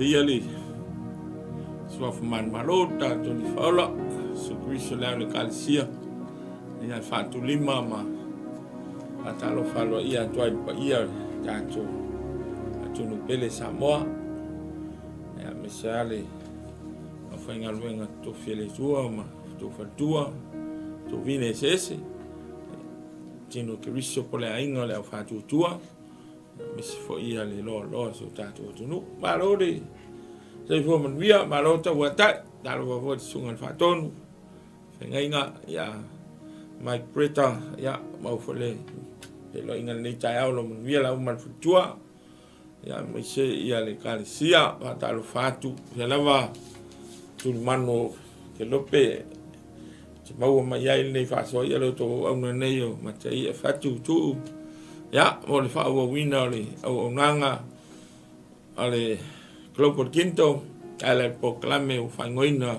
Ia le suafa manumalo le tatou Alii Faaola, Iesu Keriso le Ao o le Ekalesia, ia e faatulima ma faatalofa aloaia atu ai i le paia o le tatou atunuu pele Samoa, ia aemaise lava le aufaigaluega totofi a le Atua ma outou faletua, tovine eseese, tino o Keriso po o le aiga o le au faatuatua. Aemaise foi ia le loaloa o si o tatou atunuu. Malo le soifua manuia, malo tauatai. Talofa foi i le susuga i le Faatonu, feagaiga ia Mike Bretta, ia maua foi le feiloaiga i lenei taeao, lo manuia la uma le faletua. Ia aemaise ia le Ekalesia, faatalofa atu ia lava tulimanu Kelope te maua mai ai lenei faasoa ia le outou auauna nei o Mataia Fatu Tuu ia mo le faaauauina o le auaunaga a le Global Kingdom e ala i le polokalame ua faaigoaina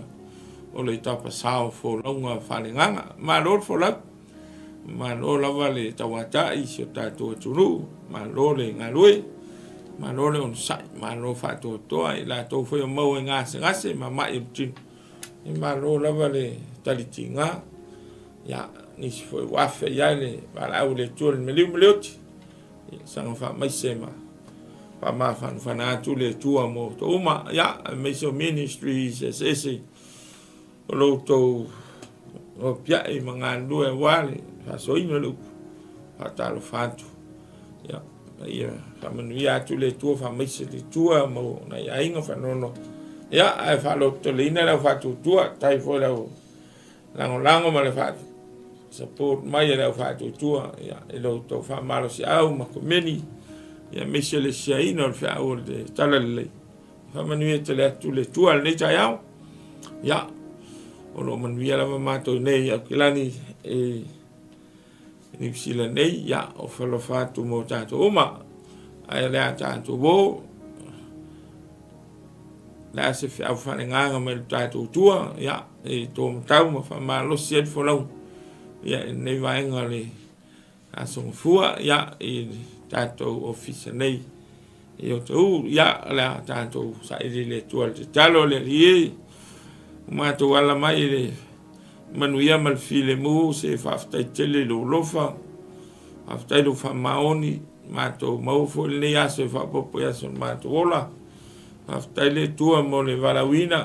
o le Tapasao Folauga Faaleagaga. Malo le folau, malo lava le tauatai i si o tatou atunuu, malo le galue, malo le onosai, malo faatoatoa i latou foi o maua i gasegase ma mai o le tino. E malo lava le talitiga, ia, nisi foi ua afe i ai le valaau a le Atua i le maliu ma le oti, ia, saga faamaise ma faamafanafana atu le Atua mo outou uma, ia, aemaise o ministries eseese o lo outou nopiai ma galulue aua le faasoaina o le upu, faatalofa atu, ia, Ia faamanuia atu le Atua, faamaise le Atua mo nai aiga faanono. Ia, ae faalototeleina le au faatuatua, tai foi le au lagolago ma le faa support mai a le au faatuatua, ia, i lo outou faamalosiau ma komeni, ia, aemaise le siaina o le feau o le Talalelei. Faamanuia tele atu le Atua i lenei taeao. Ia, o lo o manuia lava matou nei i Aukilani e Niu Sila nei, ia, o falofa atu mo tatou uma. Ae o le a tatou o, le a se feau faalegaga mai le tatou tua, ia, e tō matau ma faamalosi ai le folau, ia, i lenei vaega o le Aso Gafua, ia, i le tatou ofisa nei. I outou, ia, o le a tatou saili le Atua i le tatalo, le Alii e, ua matou ala mai i le manuia ma le filemu, se faafetai tele i lou alofa, faafetai i lou faamaoni, matou maua foi lenei aso e faaopoopo i aso o le matou ola. Faafetai le Atua mo le valaauina,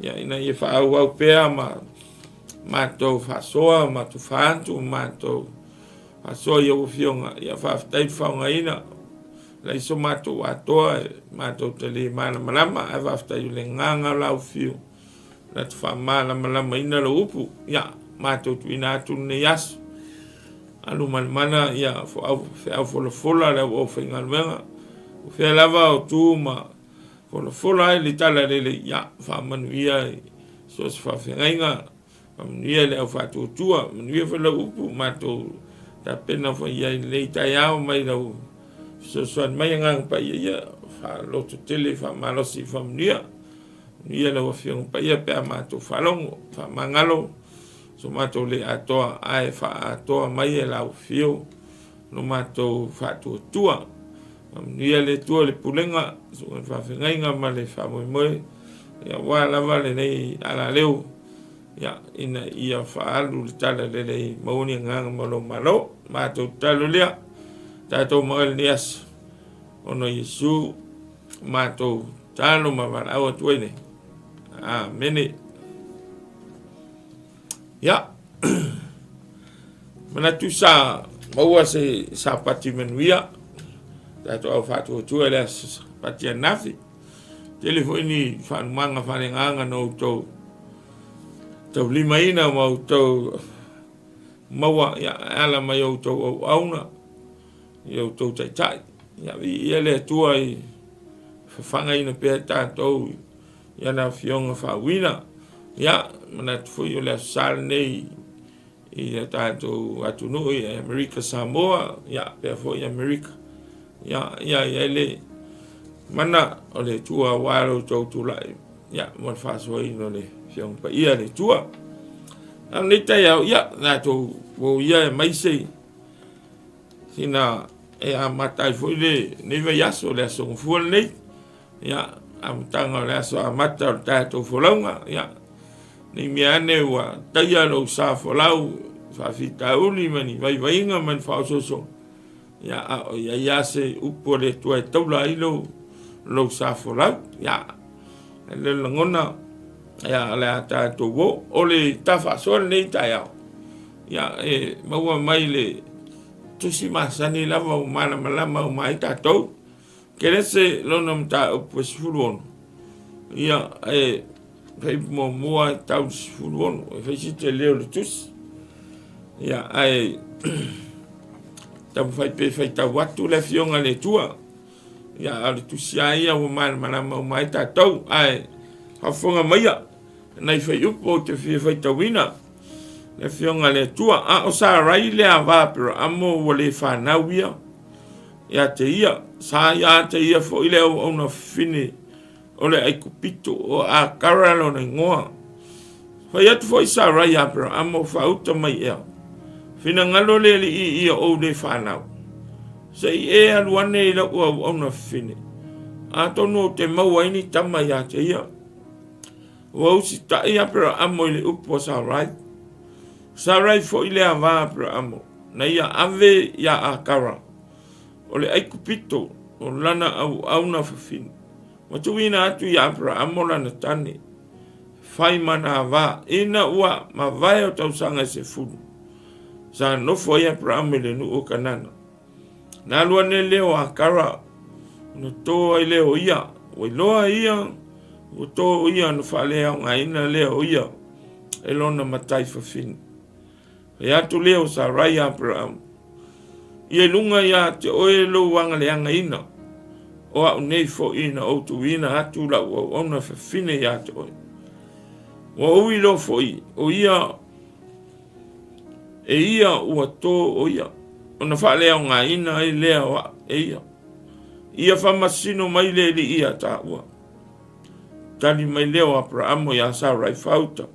ia, ina ia faaauau pea ma matou faasoa ma tufa atu ma matou faasoa i lau Afioga. Ia faafetai le faaaogaina, leai so matou atoa e matou te le malamalama, ae faafetai o le agaga o lau afio na te faamalamalamaina lou upu. Ia matou tuuina atu lenei aso, alumalemana ia feau folafola le auaufaigaluega, o fea lava o tu ma folafola ai le talalelei, ia faamanuia i so o se faafeagaiga. Faamanuia i le au faatuatua, manuia foi lau upu, matou tapena foi i ai i lenei taeao mai lau fesoasoani mai Agaga Paia ia, faalototele, faamalosi, faamanuia. Manuia lau Afioga Paia pe a matou faalogo, faamagalo so matou le atoa, ae faaatoa mai e lau afio lo matou faatuatua. Faamanuia le Atua i le pulega, susuga i le faafeagaiga ma le faamoemoe, aua lava lenei alaleo, ia, ina ia faaalu le tala lelei, maua ni agaga ma lou Malo. Matou tatalo lea, tatou maua i lenei aso, ona o Iesu matou tatalo ma valaau atu ai nei. Amene. Ia, manatu sa maua se sapati manuia, tatou au faatuatua i le aso sapati ananafi. Tele foi ni faalumaga faaleagaga na outou taulimaina ma outou maua, ia, e ala mai outou auauna i outou taitai. Ia, viia le Atua i fafagaina pea tatou i ana afioga faauuina. Ia, manatu foi o le Aso Sa lenei i a tatou atunuu i Amerika Samoa, ia, pea foi Amerika. Ia, ia, ia le mana o le Atua aua lo outou tulai, ia, mo le faasoaina o le Afioga Paia le Atua. A o lenei taeao, ia, tatou o ia e mai se sina e amata ai foi lenei vaiaso, le aso Gafua lenei. Ia, amataga o le aso amata o le tatou folauga. Ia, ne i mea ane ua taia lou sa folau i faafitauli ma ni vaivaiga ma ni faaosoosoga, ia, a o i ai lava se upu a le Atua e taula ai lou, lou sa folau. Ia, e le lagona, ia, o le a tatou o. O le ta faasoa lenei taeao, ia, e maua mai le tusi masani lava ua malamalama uma ai tatou. Kenese lona mataupu e 16, ia, e fai muamua e tau le 16, e fai si tele o le tusi. Ia, ae taumafai pe faitau atu le Afioga i le Atua. Ia, a o le tusi lava ia ua malamalama uma ai tatou. Ae faafofoga maia, nai fuaiupu ou te fia faitauina le Afioga i le Atua. A o Sarai le ava a Aperaamo ua le fanau ia ia te ia, sa ia te ia foi le auauna fafine o le Aikupito, o Akara lona igoa. Fai atu foi Sarai ia Aperaamo, Faauta mai ea, finagalo le Alii ia ou le fanau. Se i e alu ane i lau auauna fafine, atonu ou te maua ai ni tama ia te ia. Ua usitai Aperaamo i le upu a Sarai. Sarai foi le ava a Aperaamo, na ia ave iā Akara, o le Aikupito, o lana auauna fafine. Ua tuuina atu iā Aperaamo lana tane, e fai ma na ava, ina ua mavae o tausaga e 10, sa nofo ai Aperaamo i le nuu o Kanana. Na alu ane lea o Akara, ona to ai lea o ia. Ua iloa ia, ua to o ia ona faaleaogaina lea o ia e lona matai fafine. Fai atu lea o Sarai ia Aperaamo, Ia i luga ia te oe lou agaleagaina, o au nei foi na ou tuuina atu lau auauna fafine ia te oe. Ua ou iloa foi o ia e ia ua to o ia, ona faaleaogaina ai lea o au e ia. Ia faamasino mai le Alii ia taua. Tali mai lea o Aperaamo iā Sarai, Faauta,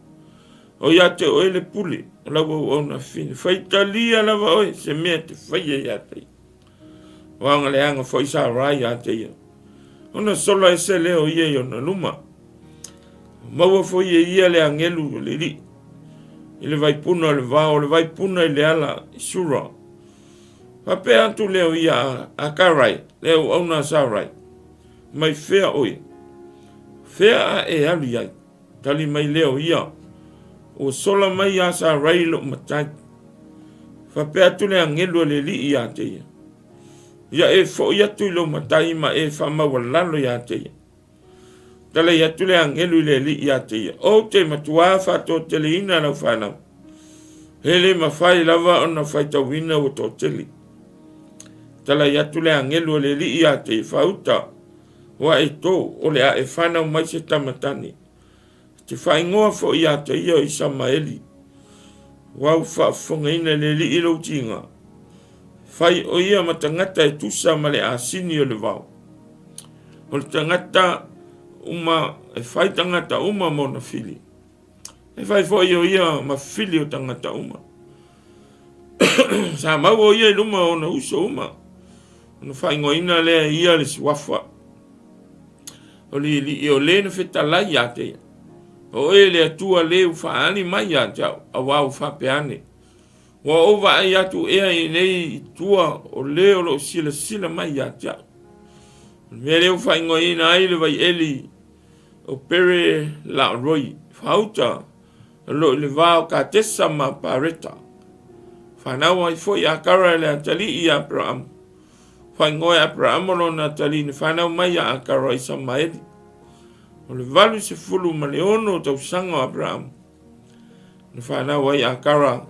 o ia te oe le pule o lau auauna fafine, faitalia lava oe se mea e te faia ia te ia. Ua agaleaga foi Sarai ia te ia, ona sola ese lea o ia i ona luma. Maua foi e ia le agelu o le Alii i le vaipuna o le vao, o le vaipuna i le ala i Sura. Faapea atu lea o ia a Karai, le auauna a Sarai, Mai fea oe? Fea a e alu i ai? Tali mai lea o ia, Ua sola mai iā Sarai lou matai. Faapea atu le agelu a le Alii ia te ia, Ia e foi atu i lou matai ma e faamaualalo ia te ia. Talai atu le agelu i le Alii ia te ia, Ou te matuā faatoateleina lau fanau, he le mafai lava ona faitauina ua toatele. Talai atu le agelu a le Alii ia te ia, Faauta, ua e tō, o le a e fanau mai se tama tane. Te faaigoa foi ia te ia o Isamaeli. Ua ou faafofogaina e le Alii lou tiga, fai o ia ma tagata e tusa ma le asini o le vao. O le tagata uma e fai tagata uma ma ona fili. E fai foi o ia ma fili o tagata uma. Sa mau o ia i luma o ona uso uma. Ona faaigoaina lea e ia le suafa o le Alii o le na fetalai ia te ia. O oe le Atua le ua faaali mai ia te au, auā ua faapea ane. Ua ou vaai atu ea i nei i tua o le o lo o silasila mai ia te au. O le mea lea ua faaigoaina ai le vaieli o Pere Laoroi, faauta o lo o i le va o Katesa ma Pareta. Fanau ai foi Akara le atalii ia Aperaamo. Faaigoa e Aperaamo lona atalii na fanau mai ia Akara o Isamaeli. O le 86 tausaga o Aperaamo na fanau ai Akara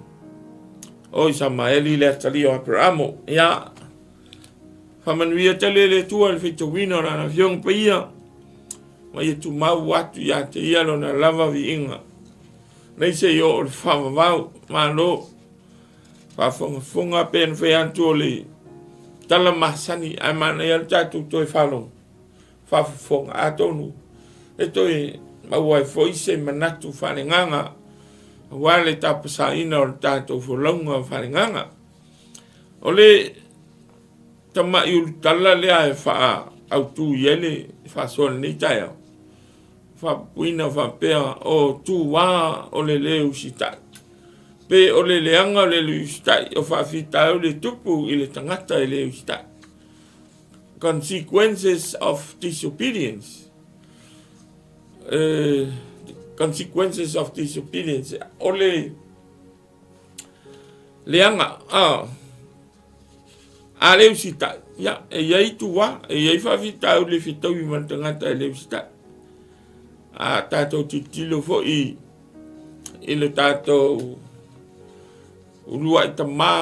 o Isamaeli le atalii o Aperaamo. Ia, faamanuia tele le Atua i le faitauina o lana Afioga Paia, ma ia tumau atu ia te ia lona lava viiga. Nei se i oo le faavavau, malo, faafogafoga pe na fai atu o le tala masani, ae manaia le tatou toe faalogo, faafofoga, atonu e toe maua ai foi se manatu faaleagaga, aua le tapasaina o le tatou folauga faaleagaga. O le tamai ulutala lea e faa autu i ai le faasoa i lenei taeao, faapupuina faapea o tuā o le lē usitai, pe o le leaga o le lē usitai o faafitauli e tupu i le tagata e lē usitai. Consequences of disobedience. Consequences of disobedience. O le leaga a a le usitai, ia, e i ai tuā, e i ai faafitauli e fetaui ma le tagata e le usitai. A tatou tilotilo foi i le tatou uluai tamā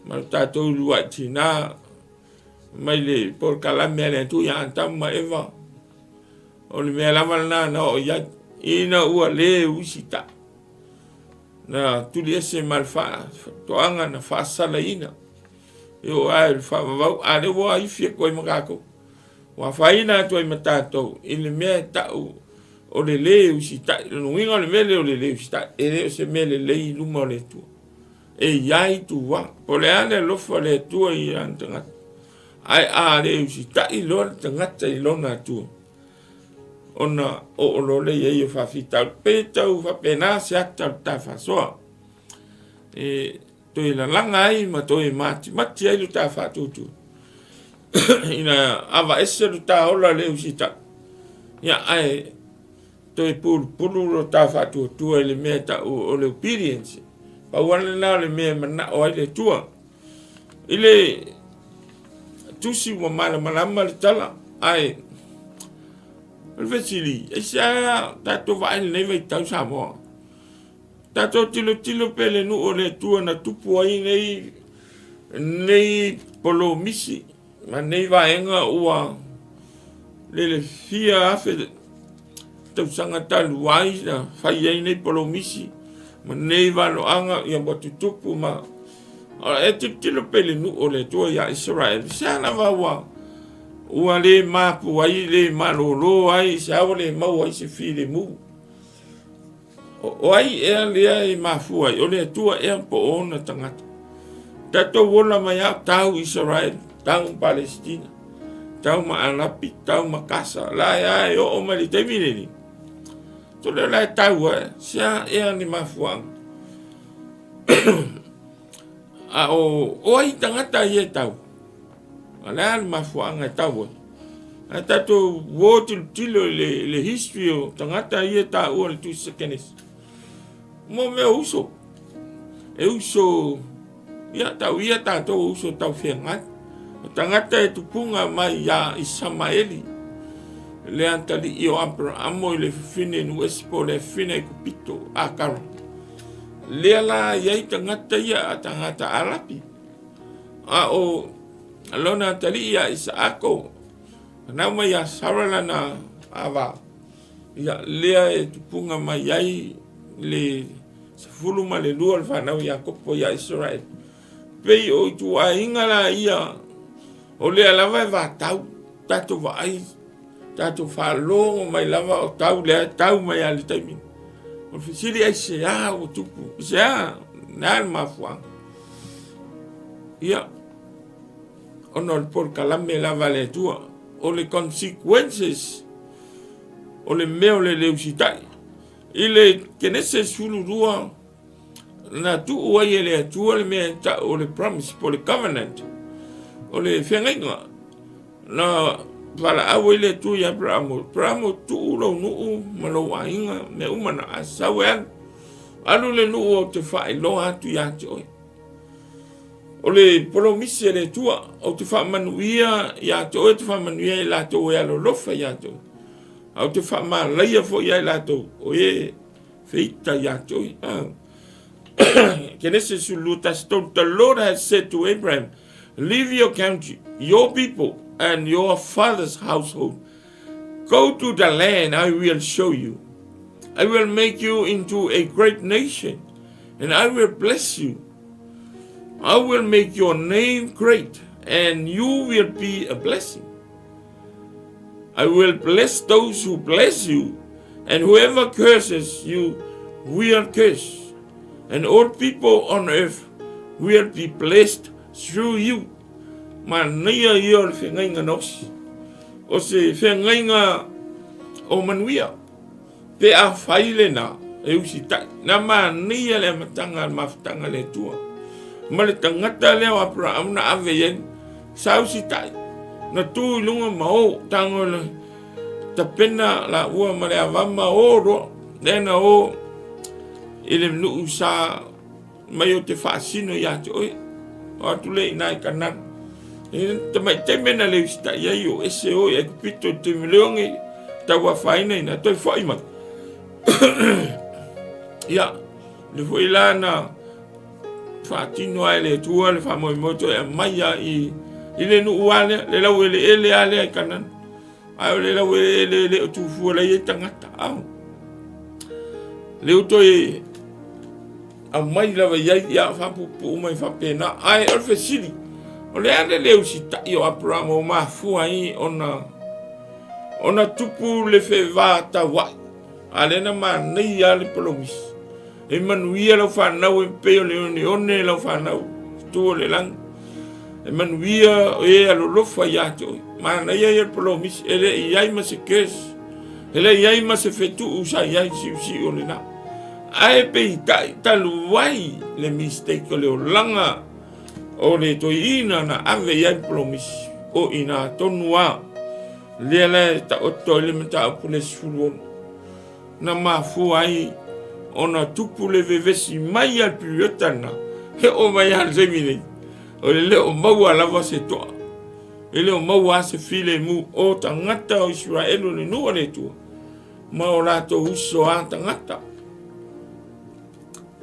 ma le tatou uluai tinā mai le polokalame a le Atua ia Atamu ma Eva, o le mea lava lena na oo i ai, ina ua le usitai. Na tuliese ma le faatoaga na faasalaina e oo lava i le faavavau, a o lea ua ifi atu ai ma tatou, ua afaina atu ai ma tatou i le mea e tau o le lē usitai. O lona uiga o le mea lea o le lē usitai, e le o se mea lelei i luma o le Atua. E i ai tuā, po o le a le alofa o le Atua i ana tagata, ae a le usitai loa le tagata i lona Atua, ona oo loa lea i ai o faafitauli. Pe tau faapena se ata o le ta faasoa e toe lalaga ai ma toe matimati ai lo ta faatuatua ina avaese lo ta ola le usitai, ia ae toe pulupulu lo ta faatuatua i le mea e tau o le obedience. Pau lava lena o le mea e manao ai le Atua. I le tusi ua malamalama le tala, ae o le fesili, aisea tatou vaai i lenei vaitau Samoa? Tatou tilotilo pea i le nuu o le Atua na tupu ai nei, nei polomisi ma nei vaega ua lelefia afe tausaga talu ai na fai ai nei polomisi ma nei valoaga ia ua tutupu ma e tilotilo pea i le nuu o le Atua ia Isaraele, sea lava ua ua le mapu ai, le malolo ai, sea ua le maua ai se filemu. O ai ea lea e mafua ai? O le Atua ea po o ona tagata? Tatou ola mai a tau Israel, tau Palestina, tau ma Arapi, tau ma Kasa, la e a e oo mai le taimi lenei. To leo la e tau e, sea ea ni mafuaga. A o, o ai tagata ia e tau? A le a le mafuaaga e tau ai? Ae tatou uo tilotilo i le, le history o tagata ia e taua i le Tusi Kenesi. Mo mea uso. E uso, ia tau ia tatou uso tau feagai. O tagata e tupunga mai ia Isamaeli, le atalii o Aperamo i le fafine nuuese po o le afine Aikupito, Akara. Lea la i ai tagata ia a tagata Arapi. A o lona atalii ia Isaako, fanau mai ia Sara lana ava, ia lea e tupuga mai ai le 12 o le fanau Iakopo ia Isaraele. Pei o ituaiga la ia o lea lava e vatau, tatou vaai, tatou faalogo mai lava o tau lea e tau mai lava i le taimi. O le fesili aisea ua tupu, aisea, le a le mafuaaga? Ia, ona o le polokalame lava a le Atua, o le consequences o le mea o le le usitai. I le Kenese 12, na tuu ai e le Atua le mea e tau o le promise po o le covenant, o le feagaiga. Na valaau ai le Atua ia Aperamo, Aperamo, tuu lou nuu ma lou aiga, mea uma na, ae sau e alu. Alu i le nuu ou te faailoa atu ia te oe. O le polomisi a le Atua, ou te faamanuia ia te oe, ou te faamanuia i latou e alolofa ia te oe. A ou te faamalaia foi ia i latou o e feita ia te oe. Ah. Genesis 21, The Lord has said to Abraham, Leave your country, your people, and your father's household. Go to the land I will show you. I will make you into a great nation, and I will bless you. I will make your name great, and you will be a blessing. I will bless those who bless you, and whoever curses you will curse. And all people on earth will be blessed through you. Manaia ia o le feagaiga na osi. O se feagaiga o manuia. Pe afai lena e usitai, na manaia le amataga a le mafutaga a le Atua. Ma le tagata lea o Aperaamu na ave i ai, sa usitai, na tu i luga ma o, tago le tapena laua ma le avama o loa, lea na o i le nuu sa mai ou te faasino ia te oe. O atu le i nai Kanana. E tamaitai mea na le usitai ai o ese o i Aikupito i te milione tau afaina ina toe foi mai. Ia, le foi la na faatino ai le Atua le faamoemoe toe aumai a i, i le nuu a lea, le laueleele a lea i Kanana. Ae o le laueleele le o tufua lai ai tagata. Au. Le o toe aumai lava i ai, ia faapuupuu mai faapena. Ae o le fesili, o le a le le usitai o Aperama ua mafua ai ona ona tupu le fevataua'i, a lea na manaia lava le polomisi. E manuia lau fanau e pei o le oneone lau fanau tu o le lagi. E manuia o e alolofa ia te oe. Manaia ia le polomisi, e le i ai ma se curse, e le i ai ma se fetuu sa i ai siusiu o lena. Ae peitai talu ai le mistake o le olaga o le toeaina na ave i ai le polomisi, o i ina tonu lava lea la e taoto ai le mataupu le 16 na mafua ai ona tupu le vevesi mai a le piriota lena e oo mai lava i le taimi nei, o le le o maua lava se toa, e le o maua lava se filemu o tagata o Isaraelu le nuu a le Atua ma o latou uso a tagata.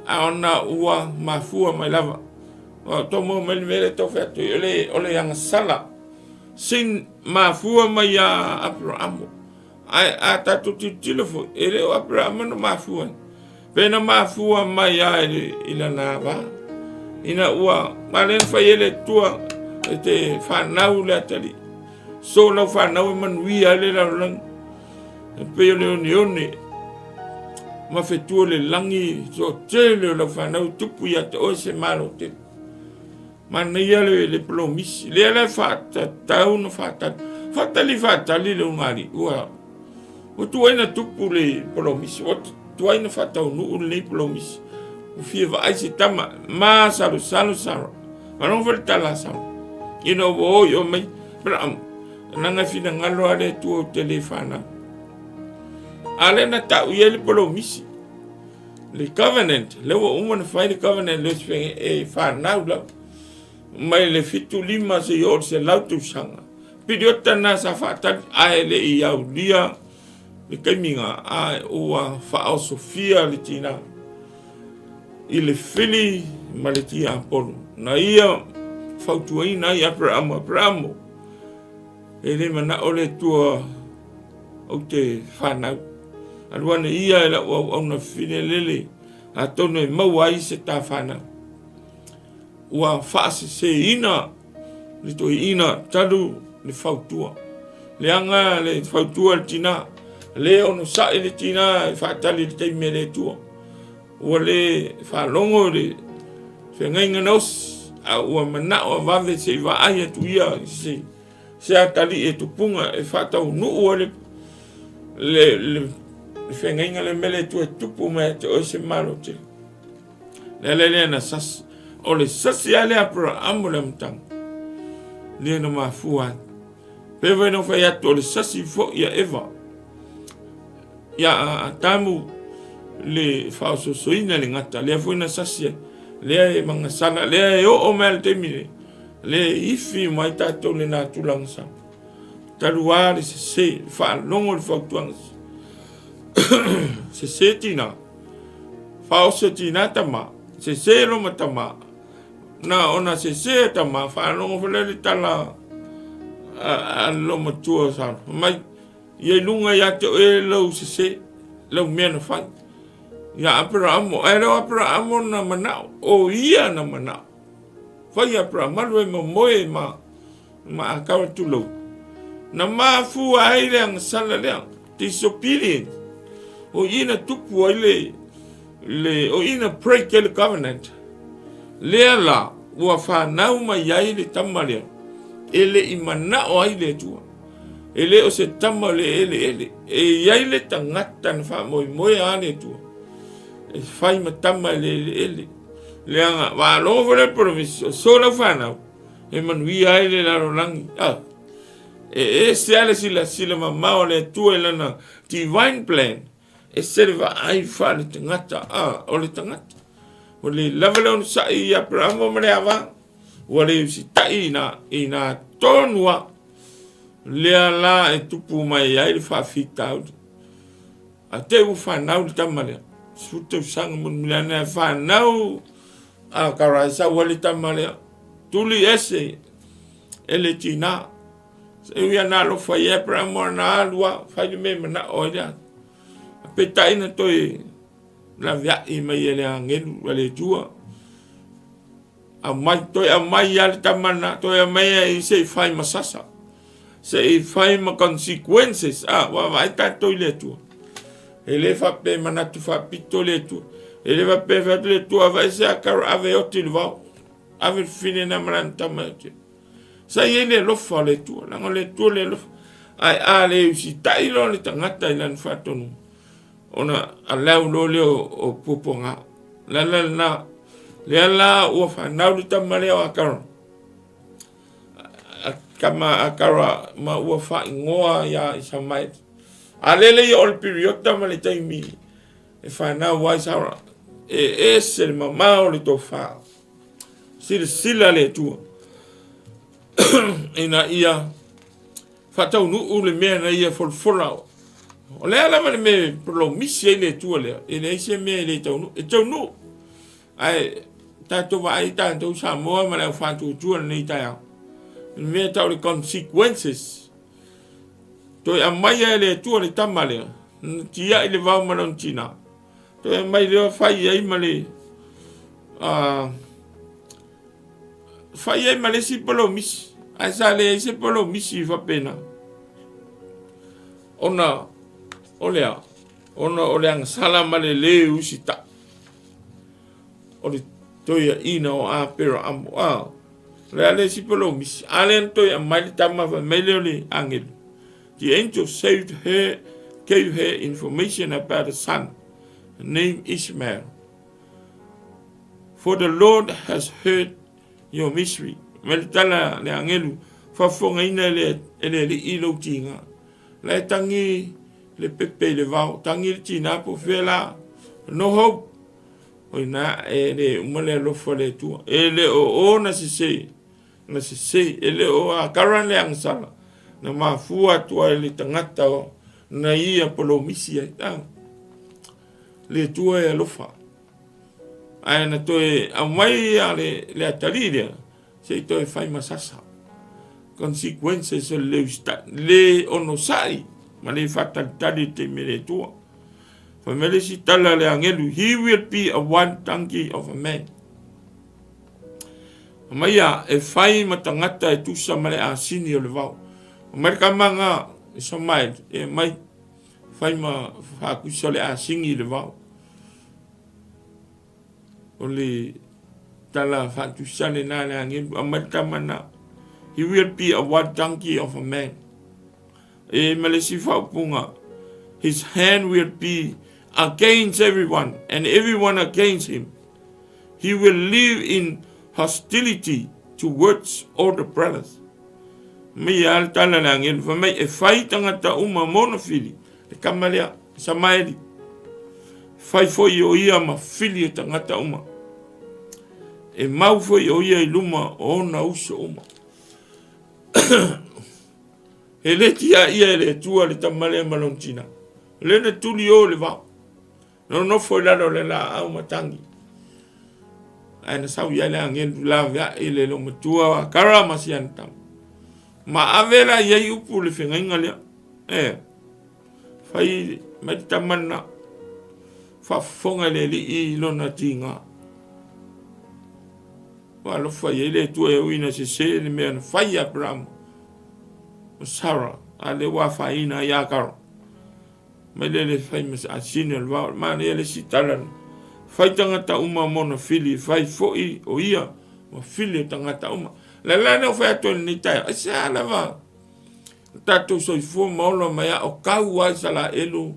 A ona ua mafua mai lava. O tau maua mai le mea lea e tau fai atu ai, o le, o le agasala. Sin mafua mai ia Aperamo. Ae a tatou tilotilo foi, e le o Aperamo na mafua ai. Pe na mafua mai lava i lana ava. Ina ua ma lea na fai ai le Atua e te fanau le atalii. So lau fanau e manuia ai le lalolagi. E pei o le oneone ma fetua le lagi toatele o lau fanau e tupu ia te oe se malo tele. Manaia le, le polomisi. Lea la e faatatau na faatali. Faatali faatali le ulugalii. Ua, ua tuai na tupu le polomisi. Ua tuai na faataunuu lenei polomisi. Ua fia vaai se tama. Masalosalo Sara. Malogo foi le tala a Sara. Ina ua o i o mai. Abraham, leaga e finagalo lava le Atua ou te le fanau. A lea na tau i ai le polomisi. Le covenant, lea ua uma na fai le covenant le e fanau lava. Mai le 75 seia oo i le 100 tausaga. Piriota na sa faatali ae le i aulia le taimi na ae ua faaosofia le tina i le fili ma le tiapolo. Na ia fautuaina ai Aperamo, Aperamo, e le manao le Atua ou te fanau. Alu ane ia e lau auauna fine lele, atonu e maua ai se ta fanau. Ua faaseseina le toeaina talu le fautua. Leaga le fautua le tina, le onosai le tina e faatali le taimi a le Atua. Ua le faalogo le feagaiga na osi, a ua manao a vave se i vaai atu ia i se, se atalii e tupuga e faataunuu ai le, le, le, le feagaiga le mea le Atua e tupu mai ia te oe se malo tele. Le ala lea na sasi. O le sasi lava lea a Aperaamu i le amataga, lea na mafua ai. Pei foi ona fai atu, o le sasi foi ia Eva, ia Atamu le faaosoosoina i le gata, lea foi na sasi ai. Lea e magasala, lea e oo mai lava i le taimi nei, lea e ifi uma ai tatou i le natura agasala. Talu lava le sese, le faalogo i le fautuaga sese tina. Faaoso tina tama, sese loma tama, na ona sese tama, faalogo foi lea le tala a le lomatua sa mai, ia i luga ia te oe lau sese, lau mea na fai. Ia Aperaamo, ae le o Aperaamo na manao, o ia na manao. Fai Aperaamo, alu e momoe ma ma Akara tulou. Na mafua ai le agasala lea, disobedient. O i na tupu ai le, le o i na break ai le covenant. Lea la, ua fanau mai ai le tama lea, e le i manao ai le Atua. E le o se tama o le eleele. E i ai le tagata na faamoemoe a le Atua e fai ma tama i le eleele. Leaga faalogo foi le polomisi, o so lau fanau, e manuia ai le lalolagi. Ah, e ese lava le silasila mamao a le Atua i lana divine plan, ese le vaai faale-tagata, ah, o le tagata. Ua le lava le onosai i Aperamo ma le ava, ua le usitai i ina tonu lava. Lea la e tupu mai ai le faafitauli. A te ua fanau le tama lea, 10 tausaga mulimuli ane ae fanau a Kara e sau ai le tama lea, tuli ese e le tinā. E ui ana alofa i Abraham ana alu lava, fai le mea e manao ai le ata. A peitai na toe laveai mai e le agelu a le Atua. Aumai, toe aumai lava le tama lena, toe aumai ai se i fai ma sasa, se i fai ma consequences. Ah, vaavaai tatou i le Atua. E le faapea e manatu faapito le Atua. E le faapea e fai atu le Atua, aveese a kara, ave e oti i le vao. Ave le fine na ma lana tama e oti. Sa i ai le alofa o le Atua, leaga o le Atua le alofa. Ae a le usitai loa le tagata i lana faatonuga, ona alau loa lea o puapuaga. O le ala lena, lea la ua fanau le tama lea o Akara, a tama Akara ma ua faaigoa ia Isamaeli. A lele ia o le piriota ma le taimi e fanau ai Sara, e ese le mamao o le tofa. Silasila le Atua ina ia faataunuu le mea na ia folafola. O le a lava le mea e polomisi ai le Atua lea, e leai se mea e le taunuu, e taunuu. Ae tatou vaai tatou Samoa ma le au faatuatua lenei taeao, le mea tau le consequences. Toe aumaia e le Atua le tama lea, na tiai le vao ma lona tinā. Toe aumai lea fai ai ma le fai ai ma le isi polomisi, ae sa leai se polomisi faapena. Ona o le a? Ona o le agasala ma le lē usitai o le toeaina o Aperaamo. A, o le a le isi polomisi? A lea na toe aumai le tama fai mai lea o le agelu. The angel saved her, gave her information about a son named Ishmael. For the Lord has heard your misery. Mai le tala le agelu, faafofogaina e le, e le alii lou tiga. La e tangi le pepe i le vao, tangi le tina po fea la. No hope. O ina e le uma le alofa le Atua. E le o ona sese, na sese, e le o a kara le agasala, na mafua atu ai le tagata o na ia polomisi ai. Ah. Le Atua e alofa. Ae na toe aumai a le, le atalii lea, se i toe fai ma sasa. Consequences o le le onosai ma le faatalitali i te taimi le Atua. Fai mai le isi tala a le agelu, he will be a wild donkey of a man. Mai ia, e fai ma tagata e tusa ma le asini o le vao. Mai le kamaga i Samael, e mai fai ma faakusa le asini i le vao. O le tala faatusa lena le agelu, aumai le tama na. He will be a wild donkey of a man. E ma le isi faaupuga, his hand will be against everyone and everyone against him. He will live in hostility towards all the brothers. Mai a le tala le agelu, fai mai e fai tagata uma mona fili, le kama lea, Samaeli. Fai foi o ia ma fili e tagata uma. E mau foi o ia i luma o ona uso uma. E le tia ia e le Atua le tama lea ma lona tina. O lea na tuli o le vao. Nonofo i lalo o le laau matangi. Ae na sau i ai le agelu laveai le loomatua a Kara ma si ana tama. Ma ave la i ai upu le fegaiga lea. E, fai mai le tama lena. Faafofoga i le alii i lona tiga. Ua alofa i ai le Atua e ui ina sese le mea na fai e Aperamo ma Sara, a lea ua afaina ai Akara. Mai le le fai ma asini o le vao, manaia le isi tala na. Fai tagata uma mona fili, fai foi o ia ma fili o tagata uma. Le la na fai atu i lenei taeao, aisea lava. Tatou soifua ma ola mai a o kau ai Isalaelu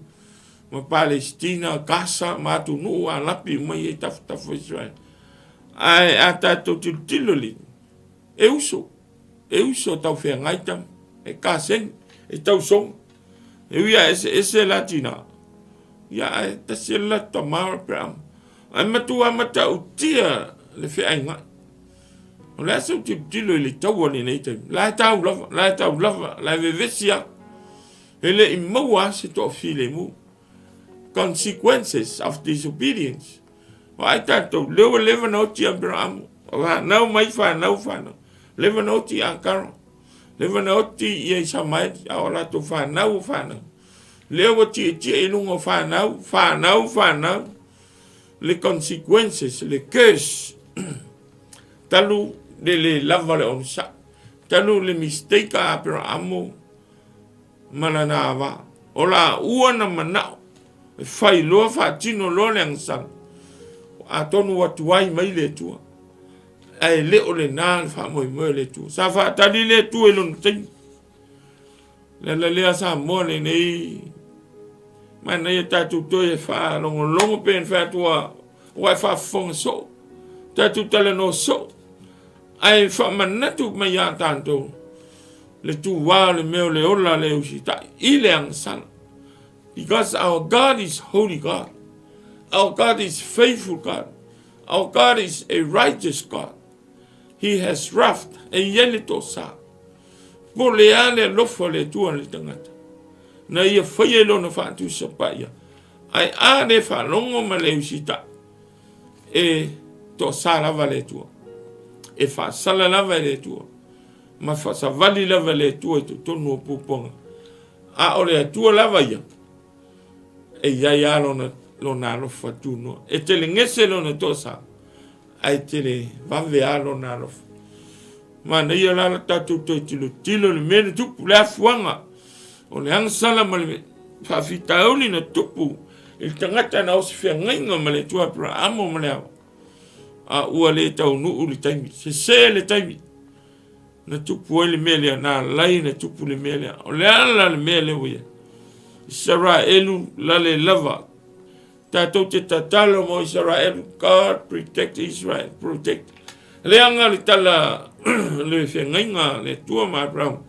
ma Palesitina, Gasa ma atunuu Alapi uma ia i tafatafa o Israel. Ae a tatou tilotilo le e uso, e uso taufeagai tama, e kaseni, e tausoga. E ui a eseese la tina, ia ae tasi le latou tama o Aperama. Ae matua matautia le feaigai. O le a sau tilotilo i le taua lenei taimi. La e tau lava, la e tau lava, la e vevesi lava. E le i maua lava se toafilemu. Consequences of disobedience. Vaai tatou, lea ua leva na oti Aperaamu, fanau mai fanau fanau. Leva na oti Akara, leva na oti ia Isamaeli, a o latou fanau o fanau. Lea ua tietie i luga o fanau, fanau, fanau. Le consequences, le curse. Talu le le lava le onosai. Talu le mistake a Aperaamu ma lana ava. O laua na manao e fai loa faatino loa le agasala. Atonu ua tuai mai le Atua. Ae le o lena le faamoemoe o le Atua. Sa faatali le Atua i lona taimi. Le ala lea Samoa lenei manaia tatou toe faalogologo pe na fai atu ua e faafofoga soo, tatou talanoa soo, ae faamanatu mai ia tatou le tuā o le mea o le ola le usitai i le agasala. Because our God is holy God. Our God is faithful God. Our God is a righteous God. He has wrath, e i ai le toasa. Po o le a le alofa o le Atua i le tagata, na ia faia i lona faatusa paia, ae a le faalogo ma le usitai, e toasa lava le Atua. E faasala lava e le Atua, ma faasavali lava e le Atua i totonu o puapuaga. A o le Atua lava ia, e i ai lava lona, lona alofa tunoa. E telegese lona toasa, ae tele vave lava lona alofa. Manaia la le tatou toe tilotilo i le mea na tupu, le afuaga o le agasala ma le faafitauli na tupu i le tagata na osi feagaiga ma le Atua Aperahamo ma le Ava. A ua le taunuu le taimi, sese le taimi na tupu ai le mea lea, na alai na tupu le mea lea. O le ala le mea lea ua i ai. Isaraelu lale lava Tatou te tatalo mo Isaraelu, God protect Israel, protect. Leaga le tala le feagaiga le Atua ma Abraham.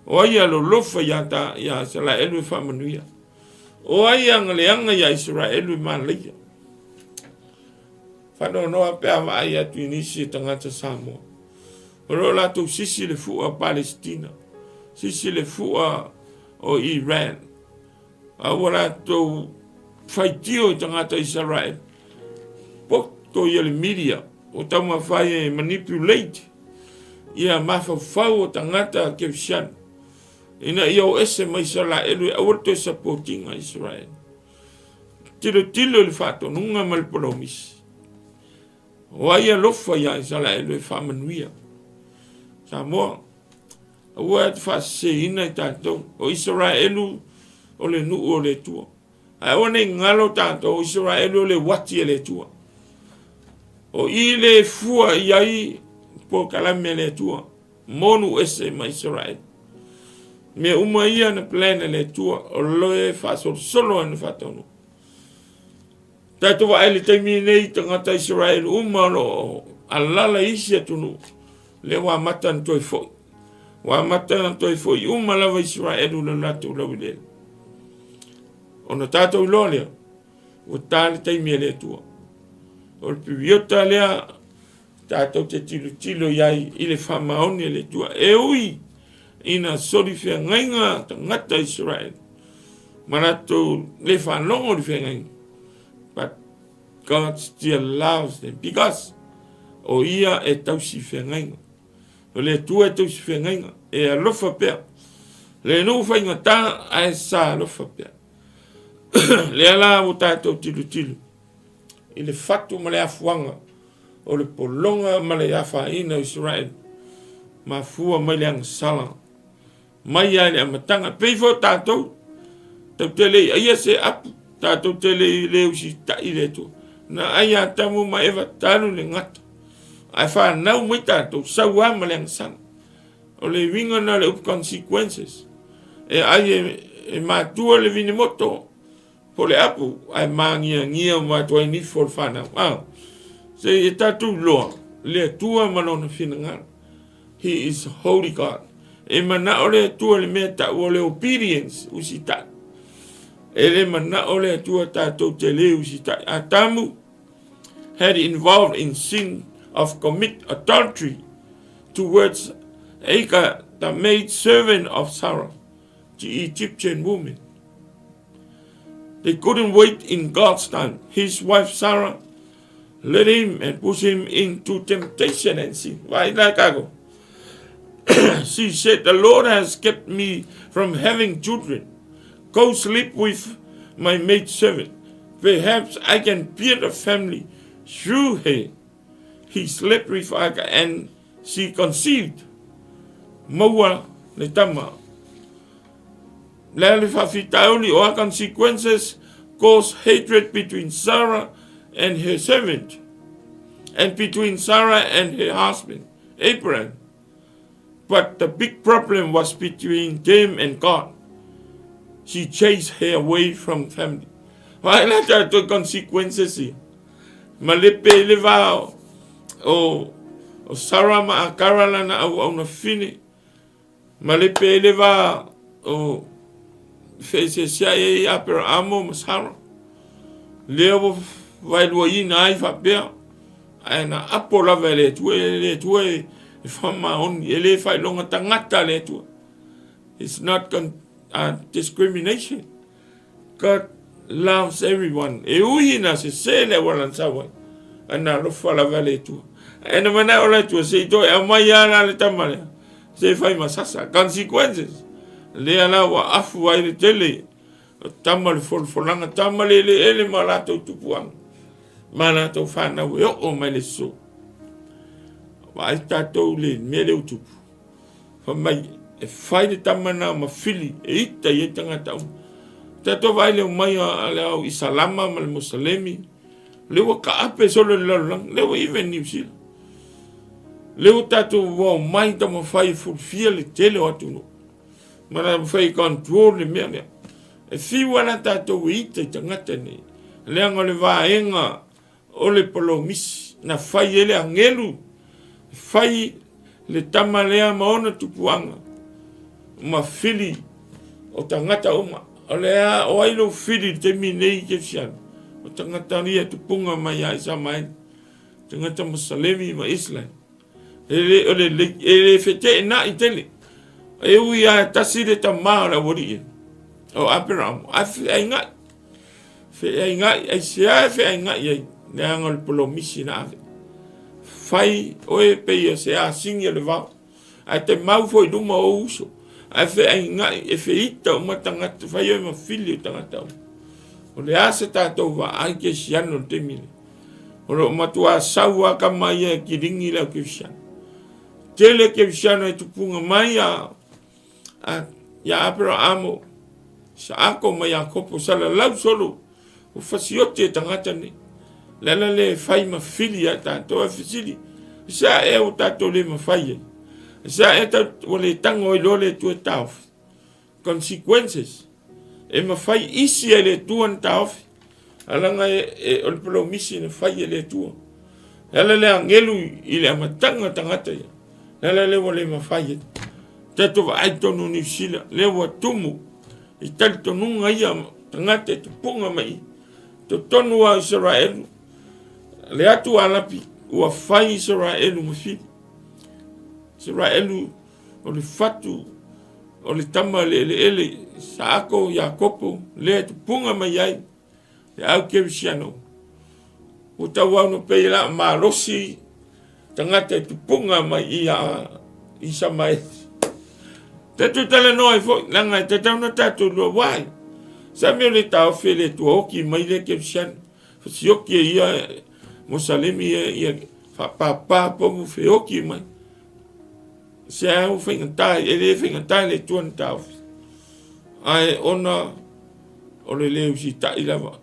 O ai a lolofa ia ta ia Isaraelu e faamanuia. O ai a leaga ia Isaraelu e malaia. Whanoanoa pe a vaai atu i nisi e tagata Samoa. O lo latou sisi le fua Palestina, sisi le fua o Iran. A ua latou faitio i tagata Isaraelu, poto ia le media ua taumafai e manipulate ia mafaufau o tagata Kerisiano ina ia o ese mai Isaraelu e aua le toe support ina Israel. Tilotilo i le faatonuga ma le polomisi. O ai alofa ia Isaraelu e faamanuia. Samoa, Aua e te faaseseina i tatou, o Isaraelu o le nuu o le Atua. Ae aua ne i galo tatou, o Isaraelu o le uati a le Atua. O i le fua i ai polokalame a le Atua, mo nuu ese ma Isaraelu. Mea uma ia na plan e le Atua, o le faasolosolo ai na faataunuu. Tatou vaai i le taimi nei, tagata Isaraelu uma o lo o alala i isi atunuu, lea ua amata ona toe foi. Ua amata ona toe foi uma lava Isaraelu i le latou laueleele. Ona tatou iloa lea, ua ta le taimi a le Atua. O le piriota lea tatou te tilotilo i ai i le faamaoni a le Atua. E ui ina soli feagaiga tagata Isaraelu ma latou le faalogo i le feagaiga, but God still loves them because o ia e tausi feagaiga. O le Atua e tausi feagaiga, e alofa pea. Le nuu faigata ae sa alofa pea. Lea la ua tatou tilotilo i le fatu ma le afuaga o le pologa ma le afaina o Isaraelu, mafua mai le agasala mai lava i le amataga. E pei foi o tatou, tatou te le i aia se apu, tatou te le i le usitai i le Atua. Na ai Atamu ma Eva talu le gata, ae fanau mai tatou, sau lava ma le agasala. O le uiga lena o le upu consequences. E ai e, e matua le vinemoto po le apu ae magiagia ma atu ai nifo le fanau. Ah, se e tatou iloa le Atua ma lona finagalo. He is holy God. E manao le Atua le mea tau o le obedience, usitai. E le manao le Atua tatou te le usitai. Atamu had involved in sin of commit adultery towards Agar, the maid servant of Sarah, the Egyptian woman. They couldn't wait in God's time. His wife Sarah led him and pushed him into temptation and sin. Why like I go? She said, The Lord has kept me from having children. Go sleep with my maid servant. Perhaps I can build a family through her. He slept with Hagar and she conceived. Maua le tama. Le le faafitauli o a consequences cause hatred between Sarah and her servant and between Sarah and her husband, Abraham. But the big problem was between them and God. She chased her away from family. Vai la tatou consequences ia. Malepe i le va o, o Sarah ma Akara lana auauna fine. Malepe i le va o feeseeseai ai Aperaamo ma Sarah. Lea ua vaeluaina ai faapea, ae na apo lava e le Atua, e le Atua e faamaoni, e le faailoga tagata le Atua. It's not con, discrimination. God loves everyone. E ui ina sese le auala na sau ai, ae na alofa lava le Atua. Ae na manao le Atua, se i toe aumai lava la le tama lea, se i fai ma sasa. Consequences. Lea la ua afu ai le tele o tama le folafolaga, tama le eleele ma latou tupuaga, ma latou fanau e oo mai le aso. Vaai tatou le mea lea ua tupu. Fai mai, e fai le tama na ma fili e ita i ai tagata uma. Tatou vaai le omai a le au Isalama ma le Mosalemi, lea ua kaape solo i le lalolagi, lea ua even New Zealand. Lea ua tatou ua omai taumafai e fulufia le tele o atunuu. Ma taumafai e control le mea lea. E fiu lava la tatou e ita i tagata nei, leaga o le vaega O le polomisi na fai e le agelu, e fai le tama lea ma ona tupuaga, ma fili o tagata uma. O le a, o ai lou fili i le taimi nei Kerisiano? O tagata ia tupuga mai ia Isamaeli, tagata Masalemi ma Israel. E le, o le, e le feteenai tele. E ui lava e tasi le tama o le aualii, o Aperamo, ae feaigai. Feaigai, aisea e feaigai ai, leaga o le polomisi na ave. Fai oe pei o se asigi o le vao, ae te mau foi i luma o ou uso, ae feaigai, e feita uma tagata, fai oe ma fili o tagata uma. O le a se tatou vaai Kerisiano i le taimi lenei? O lo o matuā sau lava kama ia e kiligi le au Kerisiano. Tele Kerisiano e tupuga mai a, a ia Aperaamo, Isaako ma Iakopo, salalau solo, ua fasioti e tagata nei. Le ala lea e fai ma fili ia tatou, ae fesili, i se a ea ua tatou le mafai ai? I se a ea ua le tago ai loa le Atua e taofi? Consequences. E mafai isi e le Atua na taofi. Alaga e, e, o le polomisi na fai e le Atua. E ala le agelu i le amataga tagata ia. Le ala lea ua le mafai ai. Tatou vaai tonu Niu Sila, lea ua tumu i talitonuga ia tagata e tupuga mai i totonu o Isaraelu. Le atu Alapi ua fai Isaraelu ma fili. Isaraelu o le fatu o le tama le eleele Isaako, Iakopo, lea e tupuga mai ai le au kerisiano. Ua tauau no pei la malosi tagata e tupuga mai ia Isamaeli. Tatou talanoa ai foi, leaga e tatau ona tatou lua wai. Sa mea o le taofi e le Atua oki mai le kerisiano. Fasioki e ia Mosalemi ia, ia faapapa pomu feoki mai. Se a ua faigata, e le faigata i le Atua ona taofi. Ae ona o le le usitai lava,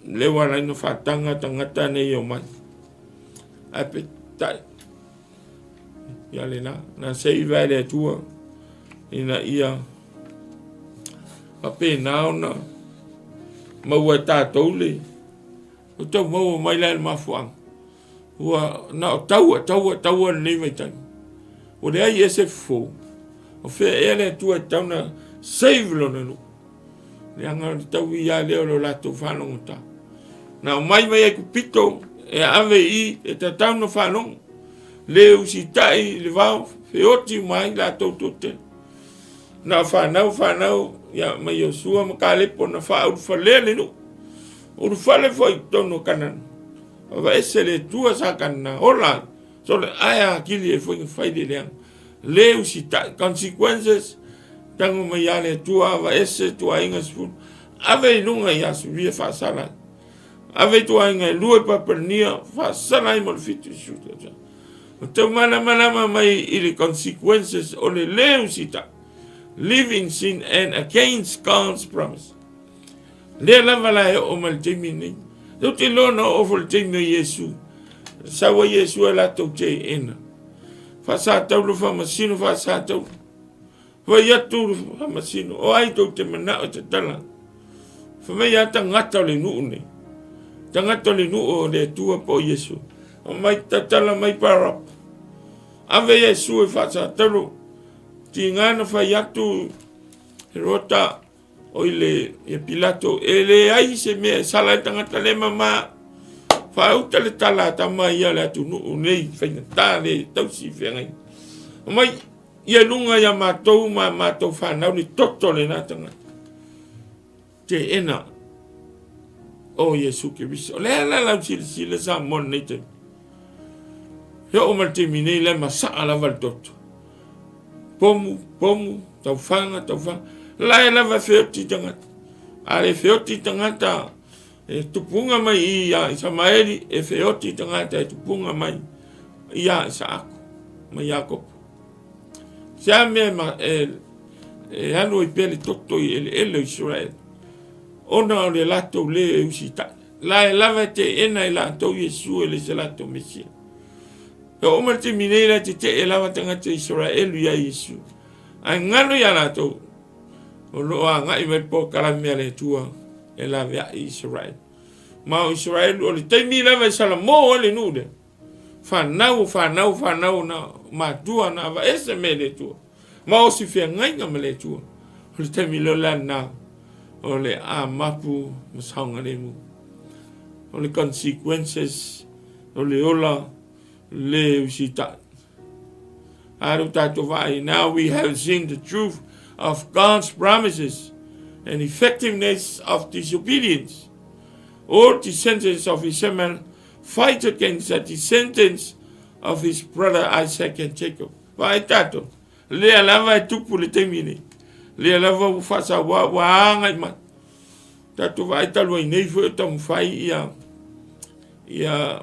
lea ua ala ai ona faataga tagata nei e omai. Ae peitai, ia lena, na seiva e le Atua ina ia Faapena ona maua e tatou le ua tau maua mai la le mafuaaga ua na o taua, taua, taua lenei vaitaimi. Ua leai ea se fofo. O fea ea le Atua e tatau ona save lona nuu. Leaga o le tauia lea o lo latou faalogota. Na aumai mai Aikupito e ave i e tatau ona faalogo. Le usitai i le vao, feoti uma ai latou toatele. Na o fanau fanau ia, ma Iosua ma Kalepo na faaulufalea le nuu. Ulufale foi i totonu o Kanana. Aveese le Atua sa Kanana ola ai. Sole ae atili ai foi na fai le leaga. Le usitai, consequences, tago mai ia le Atua aveese tuaiga 10. Ave i luga i Asuria faasala ai. Ave i tuaiga e lua i Papalania faasala ai mo le 70 tausaga. O tau malamalama mai i le consequences o le le usitai. Live in sin and against God's promise. Lea lava la e oo mai le taimi lenei. Ou te iloa na oo foi le taimi o Iesu. Sau ai Iesu e latou teena. Faasatauro faamasino, faasatauro. Fai atu le faamasino, o ai tou te manao e tatala? Fai mai a tagata o le nuu nei. Tagata o le nuu o le Atua po o Iesu. O mai tatala mai Baraba. Ave Iesu e faasatauro. Tiga na fai atu Herota Oi le ia Pilato, e leai se mea e sala ai tagata le mama. Faauta le tala a tama ia le atunuu nei faigata le tausi feagaiga. Omai ia luga ia matou ma matou fanau le toto o lena tagata. Teena o Iesu Keriso. O le a la lau silasila Samoa lenei taimi? E oo mai le taimi nei la e masaa lava le toto. Pomu, pomu, taufaga, taufaga. La e lava e feoti tagata. A le feoti tagata e tupuga mai ia Isamaeli, e feoti tagata e tupuga mai ia Isaako, ma Iakopo. Se a mea e, e alu ai pea le toto i eleele o Israele, ona o le latou le e usitai. La e lava e teena e latou Iesu e le se latou Mesia. E oo mai le taimi nei la e tetee lava tagata Isaraelu iā Iesu. Ae galo iā latou, o lo o agai mai le polokalame a le Atua e laveai Isaraelu. Ma o Isaraelu, o le taimi lava e salamo ai le nuu lea. Fanau, fanau, fanau na matua na aveese me le Atua. Ma o si feagaiga ma le Atua. O le taimi loa la lena o le a mapu ma saogalemu. O le consequences o le ola le usitai. Alu tatou vaai. Now we have seen the truth of God's promises and effectiveness of disobedience. All descendants of Ishmael fight against the descendants of his brother Isaac and Jacob. Vaai tatou. Lea lava e tupu le taimi nei. Lea lava ua faasaua ua agai mai. Tatou vaai talu ai nei foi o taumafai ia ia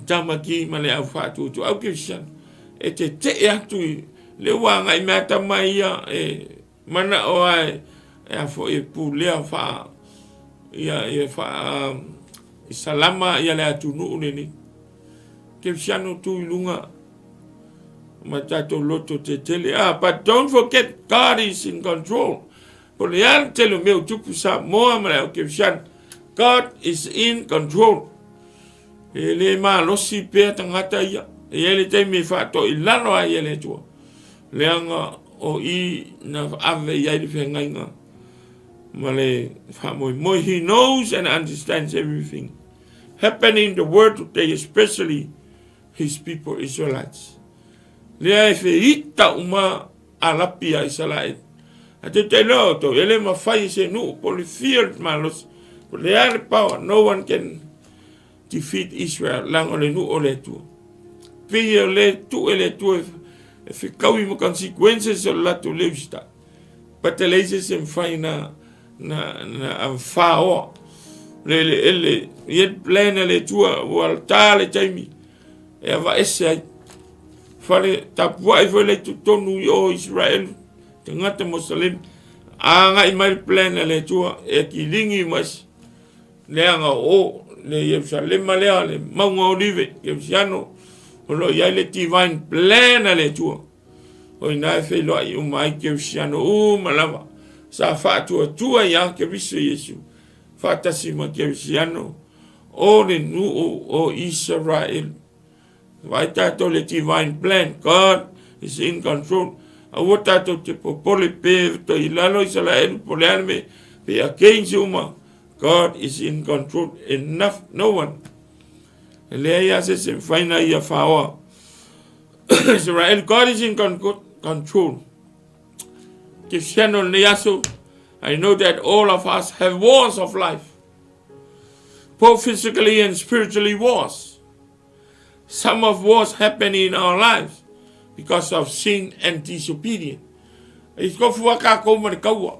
tamaki ma le au faatuatuau kerisiano e tetee atu i le ua agai mai a tama ia e manao lava e a foi e pulea faa ia ia faa salama ia le atunuu lenei. Kerisiano tu i luga ma tatou loto tetele. Ah, but don't forget God is in control. Po le a le tele o mea o tupu Samoa ma le au kerisiano. God is in control. E le malosi pea tagata ia. E i ai le taimi e faatoilalo ai e le Atua. Leaga o i na ave i ai le feagaiga ma le faamoemoe. He knows and understands everything happening in the world today, especially his people Israelites. Lea e feita uma Arapi a Isaraelu. A te te loa outou, e le mafai e se nuu po o le fia o le malosi, po o le a le power, no one can defeat Israel, leaga o le nuu o le Atua. Pei o le tuu e le Atua e fekaui ma consequences o le latou le usitai. But e leai se isi e mafai na, na, na whaoa le eleele. I e plan a le Atua, ua ta le taimi e avaese ai. Fale tapuai foi le totonu i o Israelu, tagata Mosalemi, agai mai le plan a le Atua e kiligi ma isi. Leaga o le Ierusalema lea, le mauga Olive, Kerisiano, o lo o i ai le divine plan a le Atua. O ina e feiloai uma ai Kerisiano uma lava. Sa faatuatua ia Keriso Iesu faatasi ma Kerisiano o le nuu o Isaraelu. Vaai tatou le divine plan, God is in control. Aua tatou te popole pe toi lalo Isaraelu po le a le mea, pe against uma. God is in control. Enough, no one. E leai lava se se mafai na ia faoa. Israel, God is in control. Kisiano lenei aso, I know that all of us have wars of life, both physically and spiritually wars. Some of wars happen in our lives because of sin and disobedience. I kofu a kākou ma le kaua.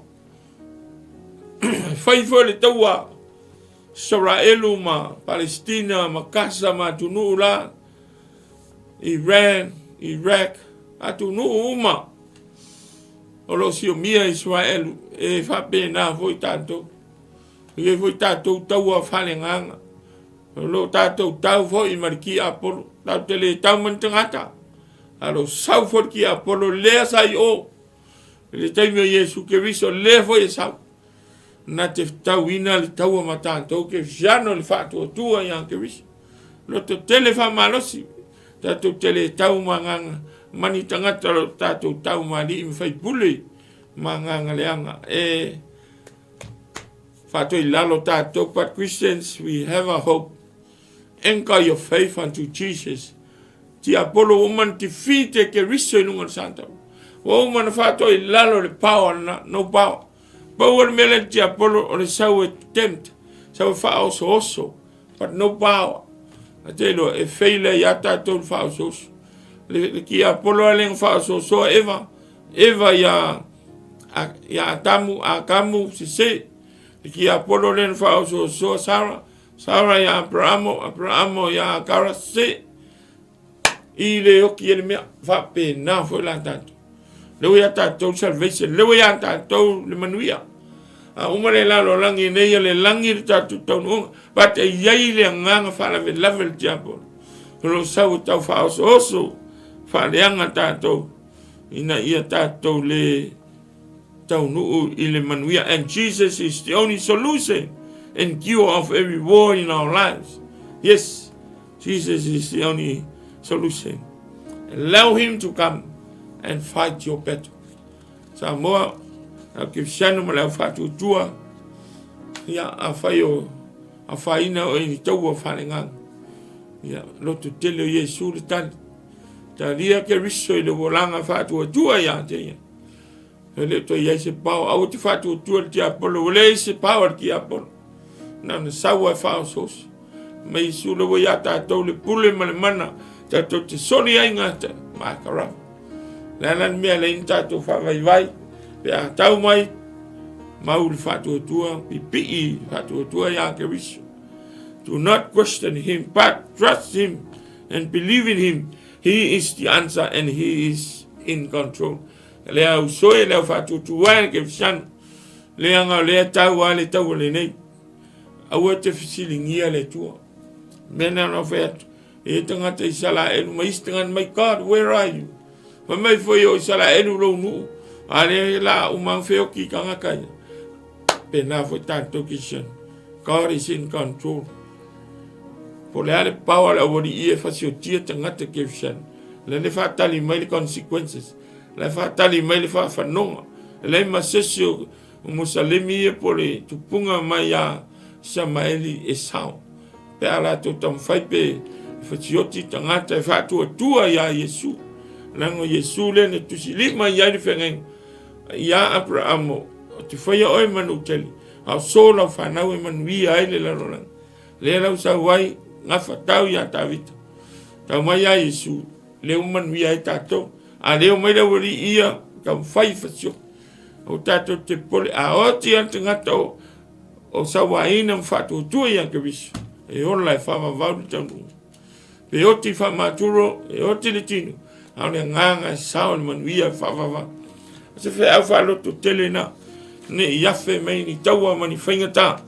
Fai foi le taua Israelu ma Palestina ma Gaza ma atunuu la, Iran, Iraq, atunuu uma o lo o siomia Israelu, e faapena foi tatou. E i ai foi tatou taua faaleagaga. O lo o tatou tau foi ma le tiapolo. Tatou te le tau ma ni tagata. A o lo o sau foi le tiapolo lea sa i o. I le taimi o Iesu Keriso, lea foi e sau. Na te tauina le taua ma tatou kerisiano le faatuatua ia Keriso. Loto tele faamalosi, tatou te le tau ma agaga ma ni tagata o lo tatou tau ma alii ma faipule ma agaga leaga. E faatoi lalo tatou, but Christians, we have a hope. Anchor your faith unto Jesus. Tiapolo ua uma na defeat e Keriso i luga o le Satana. Ua uma na faatoi lalo le power na, no power. Pau o le mea lea le tiapolo o le sau e tempt, sau e faaosooso, but no power. A te iloa, e fail ai ia tatou le faaosooso. Le, le tiapolo a le na faaosoosoa Eva, Eva ia, a, ia Atamu, Akamu, sese. Le tiapolo lea na faaosoosoa Sara, Sara ia Aperamo, Aperamo ia Akara, se i le oki e le mea, faapena foi la tatou. Le ua ia tatou salvation, le ua ia tatou le manuia. A uma le lalolagi nei, le lagi le tatou taunuuga, but e iai le agaga faalavelave le tiapolo. O lo sau e tau faaosooso, faaleaga tatou, ina ia tatou le taunuu i le manuia. And Jesus is the only solution and cure of every war in our lives. Yes, Jesus is the only solution. Allow him to come and fight your battle. Samoa, au Kipsiano ma le au faatuatua, ia, a fai o, a whaina o i taua whalengang. Ia, loto tele o Iesu le tali. Talia ke riso i le wolanga faatuatua ia te ia. E le o toe i ai se pao, aua te faatuatua le tiapolo, ua leai se pao a le tiapolo. Na ona sau lava e faaosooso. Mai Iesu le ua iā tatou le pule ma le mana, tatou te soli ai gata, ma karava. Le a la le mea leai ni tatou faavaivai, pe a tau mai, mau le faatuatua, pipii le faatuatua iā Keriso. Do not question him, but trust him and believe in him. He is the answer and he is in control. Le au soe, le au faatuatua le kerisiano. Leaga o lea tau a le taua lenei. Aua te fesiligia le Atua. Mea na ona fai atu, e tagata Isaraelu ma isi tagata mai, God, where are you? Fai mai foi o Isaraelu lou nuu, a lea la uma feoki i tagata ia. Pēnā foi tatou Kristiano. God is in control. Po le a le power le aualii e fasiotia tagata Kristiano. Le le whaatali mai le consequences. Le whaatali mai le whaafanoga. Le ma sesi o Musalemi ia po le tupunga mai a Samaeli e sao. Pe a latou taumafai pe e fasioti tagata e faatuatua iā Iesu. Leaga o Iesu lea na tusilima i ai le feagaiga iā Aperamo, Ou te faia oe ma nuu tele, a o so lau fanau e manuia ai le lalolagi. Lea lau sau ai, gafa tau iā Tavita. Tau mai iā Iesu, lea ua manuia ai tatou. A lea omai le aualii ia, taumafai e fasioti. O tatou te popole, a oti lava le tagata o o sauaina ma faatuatua ia Keriso, e ola e faavavau le taunuuga. Pe oti faamaturo, e oti le tino, a o le agaga e sao le manuia e faavavau. O se feau faaloto tele na, ne i afe mai ni taua ma ni faigata.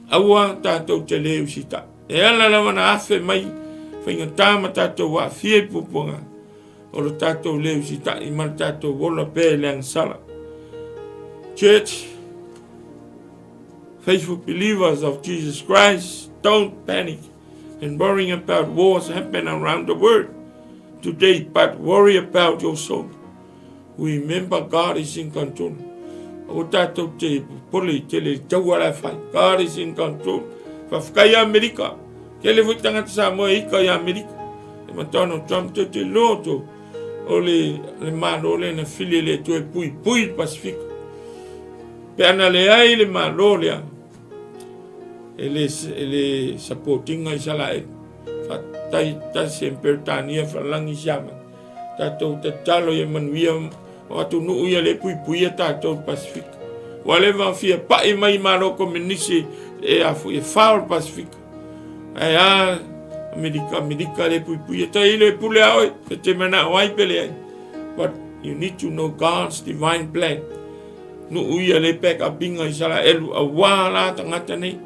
Aua tatou te le usitai. E ala lava na afe mai faigata ma tatou aafia i puapuaga, o lo tatou le usitai ma le tatou ola pea i le agasala. Church, faithful believers of Jesus Christ, don't panic and worrying about wars happen around the world today, but worry about your soul. Remember God is in control. O tātou te pole i tele taua la whai. God is in control. Whawhikai i Amerika. Kele fo tangata Samoa ika i Amerika. E ma Donald Trump te te loto o le, le malo le na fili le toe pui pui Pasifika. Pe ana le ai le malo lea e le, e le supportinga i Salae. Fa tai tasi e Peretania whalangi siama. Tatou tatalo ia manuia o atunuu ia le puipuia tatou le Pasifika. Ua leva fia pai mai Malo Kominisi e afu e fao le Pasifika. Ae a Amerika, Amerika le puipuia. Tai le pule a oe, e te manao ai pe leai. But you need to know God's divine plan. Nuu ia le back upinga i Saraelu auā la tagata nei.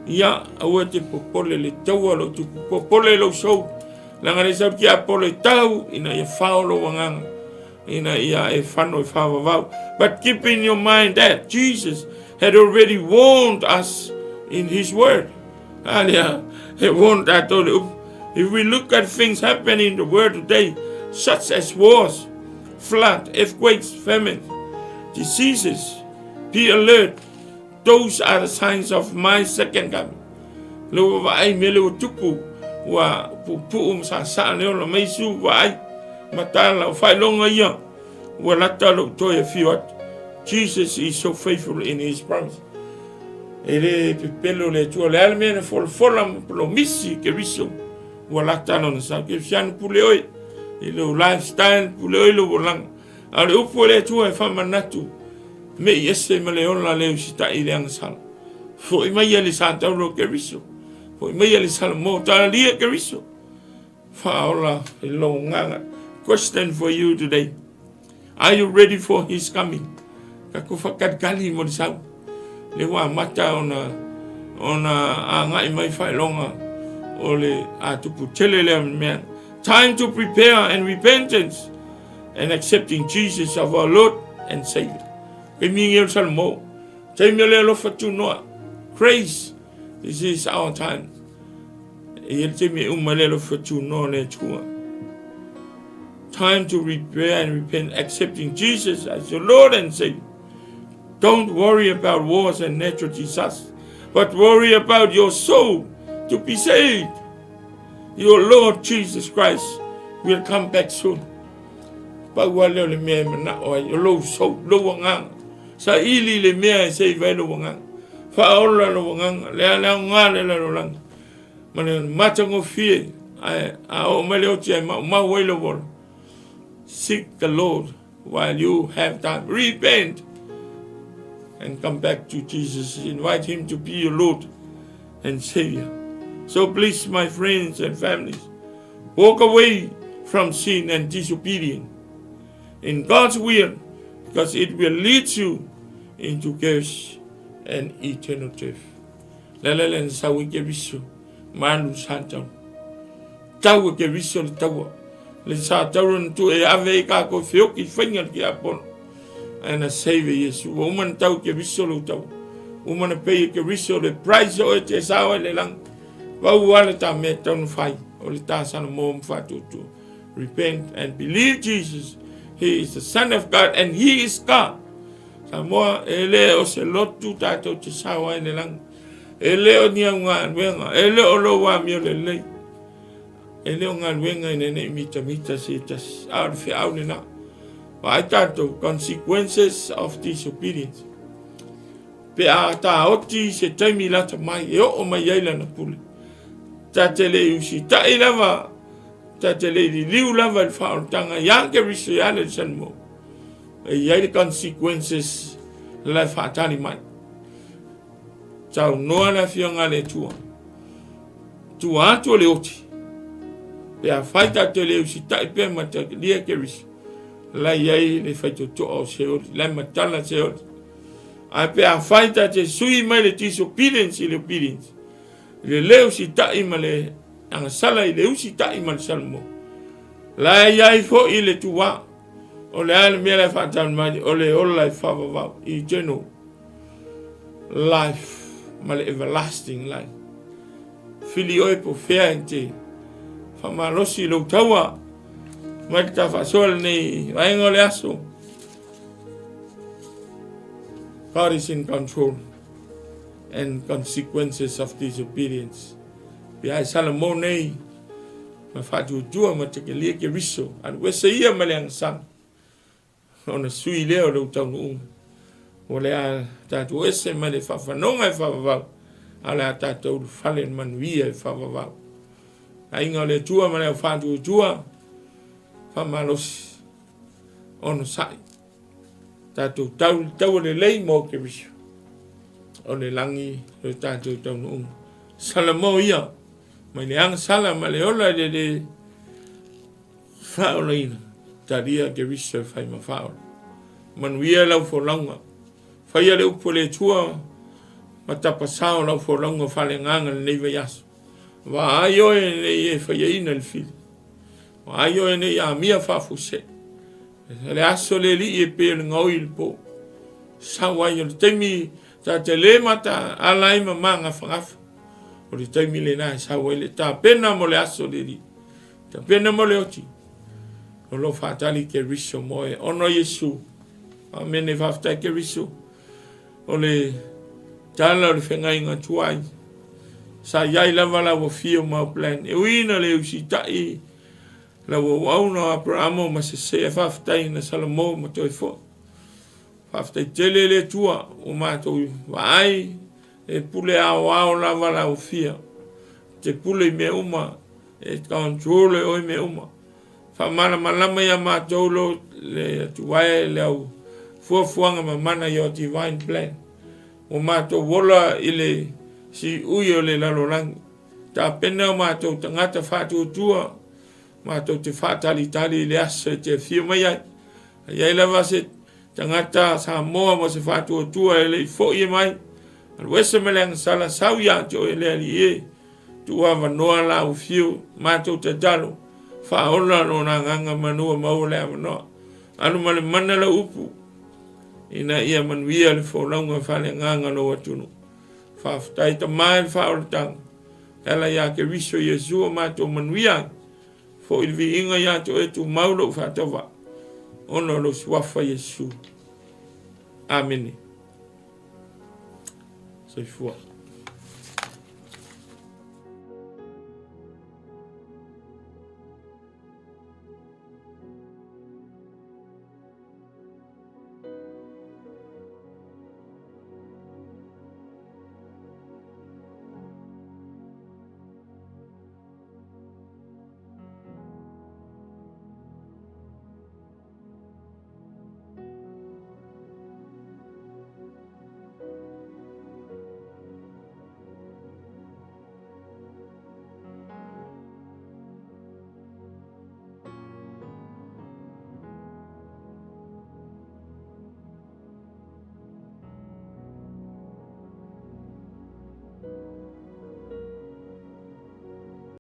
Ia, aua te popole le taua lou tupu, popole lou soul. Leaga le sau tiapolo e tau ina ia fao lou agaga, ina ia e fano e whawawau. But keep in your mind that Jesus had already warned us in his word. Alia, he warned tātou le upu. If we look at things happening in the world today, such as wars, flood, earthquakes, famines, diseases, be alert. Those are the signs of my second coming. Le ua vaai mea le ua tupu, ua puupuu ma saasaa le ola mai su vaai, matala o faailoga ia, ua lata lou toe afio atu. Jesus is so faithful in his promise. E le pepelo le Atua, le a le mea na folafola ma polomisi Keriso, ua lata lona sau. Kerisiano pule oe, i lou lifestyle, pule oe lou olaga. A o le upu a le Atua e faamanatu, Mei ese ma le ola le usitai i le agasala. Foi mai ia le satauro o Keriso. Foi mai ia le Salamo. Talalia Keriso. Faaola i lou agaga. Question for you today. Are you ready for his coming? Ka ku whakalikali mo le sau. Le ua amata ona ona agai mai faailoga o le atupu tele lea mea. Time to prepare and repentance and accepting Jesus of our Lord and Savior. Taimi ngi o le Salamo. Taimi o le alofa tunoa. Grace, this is our time. E i le taimi e uma le alofa tunoa le Atua. Time to prepare and repent, accepting Jesus as your Lord and Savior. Don't worry about wars and natural disasters, but worry about your soul to be saved. Your Lord Jesus Christ will come back soon. Pau lava lea o le mea e manao ai, o lou soul, lou agaga. Saili le mea e save ai lou agaga. Faaola lou agaga, le a le aoga le lalolagi. Ma le matagofie, ae a oo mai le oti ae maumau ai lou ola. Seek the Lord while you have time. Repent and come back to Jesus. Invite him to be your Lord and Savior. So please, my friends and families, walk away from sin and disobedience in God's will, because it will lead you into curse and eternal death. Le le le sau i ke viso, malu sa tau. Tau e ke viso le taua. Le sa tau na tu e ave i ka ko whioki whainga ki a pono. Ae na save e Iesu. Ua uma na tau ke viso lou taua. Uma na pay e ke viso le price o e te sao e le lang. Pau lava le ta mea e tatau ona fai, o le ta Salamo ma faatuatua. Repent and believe Jesus, he is the son of God and he is God. Samoa, e le o se lotu tātou te sao ai le lagi. E le o ni au galuega, e le o lou amio lelei. E le o galuega ina nei mitamita se tasi, a o le feau lena. Vaai tātou, consequences of disobedience. Pe a taoti se taimi lata mai e oo mai ai lana pule. Ta te le i usitai lava, ta te le i liliu lava i le faaolataga ia Keriso ia le Salmo. E i ai le consequences la e faatali mai. Saunoa le Afioga a le Atua. Tua atu o le oti. Pe a fai ta te le usitai pea ma ta lia Keriso. La i ai le faitotoa o Seoli, la e matala Seoli. Ae pe afai ta te sui mai le disobedience i le obedience, i le le usitai ma le agasala i le usitai ma le Salamo, la e i ai foi le tuā. O le a le mea la e faatali mai? O le ola e faavavau, eternal life ma le everlasting life. Fili oe po fea e te faamalosi i lou taua mai le tafaasoa lenei vaega o le aso. God is in control and consequences of disobedience. Pia e Salamo nei ma faatuatua ma tekelia Keriso, alu ese ia ma le agasala, ona sui lea o lou taunuuga. O le a tatou ese mai le faafanoga e faavavau, a o le a tatou ulufale le manuia e faavavau. Aiga o le Atua ma le au faatuatua, faamalosi, onosai, tatou tau i le taua lelei mo Keriso. O le lagi o le tatou taunuuga. Salamo ia mai le agasala ma le ola i le le faaolaina, talia Keriso e fai ma faaola. Manuia lau folauga. Faia le upu a le Atua ma tapasao lau folauga faaleagaga lenei vaiaso. Vaai oe nei e faiaina le fili. Vaai oe nei amia faafuasei. O le aso le alii e pei o le gaoi i le po. Sau ai o le taimi ta te le mata ala ai ma magafagafa. O le taimi lena e sau ai le tapena mo le aso le alii. Tapena mo le oti. O lo faatali Keriso mo e ona Iesu. Amene, faafetai Keriso. O le tala o le fegaiga tuai. Sa iai lava lau afio ma au plan. E ui ina le usitai Lau auauna o Aperamo ma sese faafetai na Salamo ma toe foi. Faafetai tele le Atua ua matou vaai e pule aoao lava lau afia. Te pule i mea uma, e control e oe mea uma. Faamalamalama ia matou lo le Atua e le au fuafuaga mamana your divine plan. Ua matou ola i le siui o le lalolagi. Tapena o matou tagata faatuatua, matou te faatalitali i le aso e te afio mai ai. A i ai lava se tagata Samoa mo se faatuatua e le i foi e mai, alu ese ma le agasala, sau ia te oe le Alii e, tuu avanoa lau afio, matou tatalo, faaola lona agaga manua maua le avanoa. Alu ma le mana lau upu, ina ia manuia le folauga faaleagaga o lou atunuu. Faafetai Tama i le faaolataga, e ala iā Keriso Iesu o matou manuia ai. Foi le viiga iā te oe tumau lou faatauvaa, ona o lou suafa Iesu. Amene. Soifua.